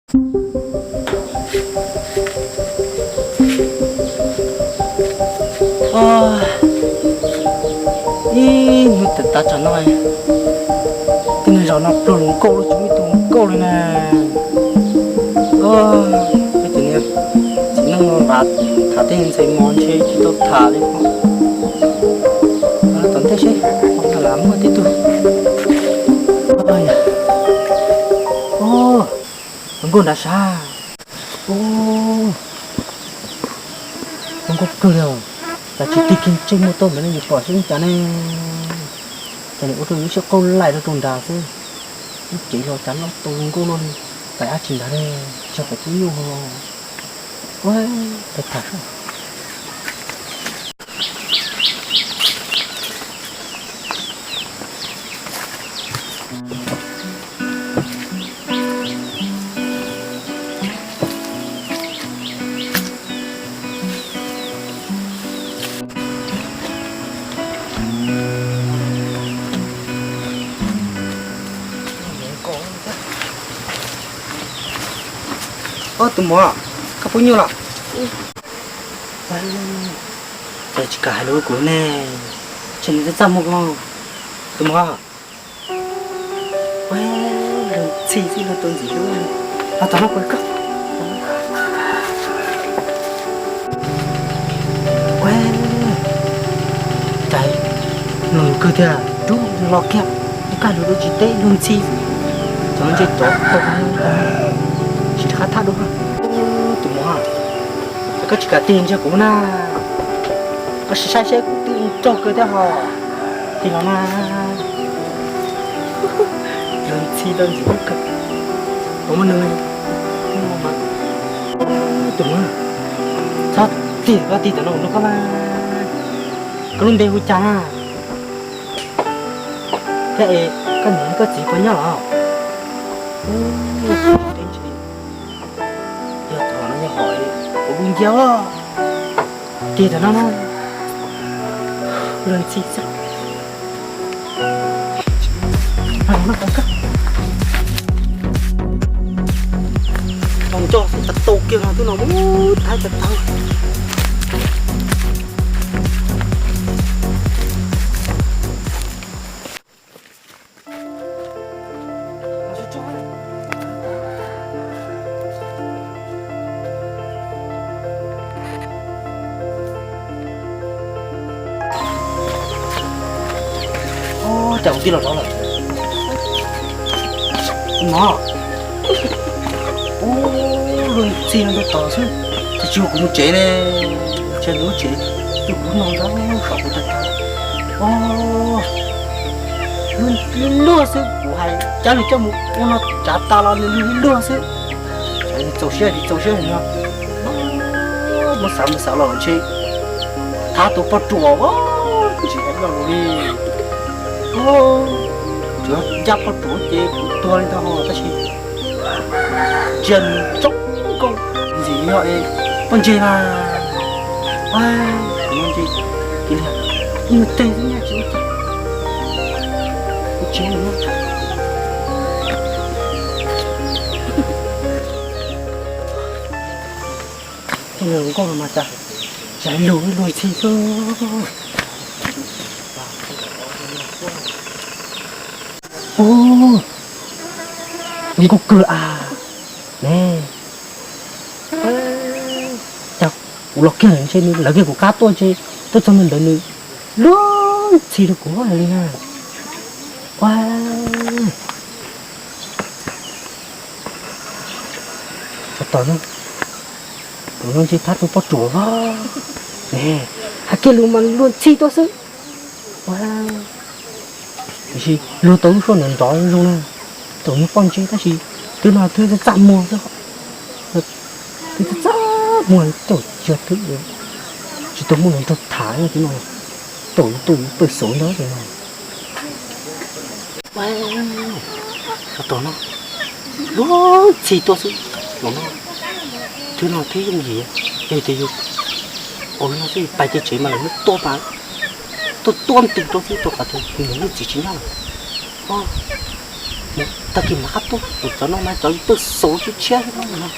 Ib hnub tas tas tsam no, tej niag zos no pluag hluas nkauj los tsis muaj ib tug hluas nkauj li na. Peb cov niag txiv neej no npaj tham tej ntxhais mos ntshe tsis tau tham li os. Tom ntej seb, lam muaj tib tug. Hluas nkauj nrad sav. Hluas nkauj kawg li os. Cas tsis tig kiag ntsej muag tuaj mas nej yuav pom seb cas ne. Cas nws ua rau lub siab qaug laim rau rau nrad xwb. Lub cev los cas loj tau zoo nkauj luaj li. Pais dab tsi nrad ne, tsis yog pais pub nyuj ho. Ua, pais tham. Ob, tus muam, koj pub nyuj los? Cas tsis kam hais lus rau kuv ne, ntshe nws txaj muag los. Tus muam, luag ntxhi xwb luag tau ntxiv lub. Los tom no kuv koj. Cas mloog kawg tiag, rub los kiag, ib kaj lus rau tsis teb luag ntxhi xwb. Cov ntse rov tau, sim rov qab tham dua. Tus muam, cas koj tsis kam tig ntshe kuv na, koj sim saib seb kuv twb nrog kawg thiab ho. Tig los na. Luag ntxhi tau ntxiv kawg. Ua muaj neeg. Tus muam, txhob tig, koj tig tam no kuv nug koj na. Koj lub npe hu cas na? Thiab es koj niam koj txiv puas nyob los? Yog thaum no yog hom kuv kuj ncia os. Tig tam no na. Luag ntxhi xwb. Los nco tas tau kiag no twb no mus thaib tas tau. Cas kuv twb los zov lawm no. Ub, luag ntxhi no rau tom xwb, cas tsis yog kuv mus tsev ne, ntshe nws lub tsev twb kuv no ntag, saum kuv tag tag. Ub, luag li luag xwb, kuv hais cab nws coj mus ua no tsav tas los nws li luag xwb. Xyov nws txaus siab tsis txaus siab no. Muab xav mus xav los ntshe thab tus poj ruam, tsis hais lo lus li. Tsuas ncaj poj ruam ces kuv tuag li ntag tab sis ntsia nws tsob nkauj ntxim yog es poj ntseg na. Kuv muaj ntsej kiag li, ib nyuag teg xwb nyaj tsis ua cas. Kuv tsis ua cas. Tej niag hluas nkauj no mas cas zais lus luag ntxhi xwb. Ub, hluas nkauj kawg a. Ne, cas kuv los kiag ntshe nws lawv kiag kuv qab tuaj ntshe tuaj txog ntawd nws luag ntxhi rau kuv li na. Ua, tom no, tom no ntshe thab tus poj ruam os. Ne, hais kiag lus mas luag ntxhi tuaj xwb. Ua, tiam sis luag tau lub suab nrov nrov zoo na, thaum yog poj ntseg tab sis twb no twb txaj muag xwb. Twb txaj muag, thaum tsis yog twb tsis tau muaj neeg nrog tham no, thaum yus tuaj yus pawg xauv ntawd no. Ua, tom no luag ntxhi tuaj xwb, tom no twb no twb yooj yim, yog tias yus ua no xwb pais kiag tsev mas lawv muab tua mas tuaj tua ntu rau xwb, tua qhov tias nws niam nws txiv tsis nyob lawm. Tag kis mam qab tuaj, cov no mas cov pawg xauv tshiab tshiab no.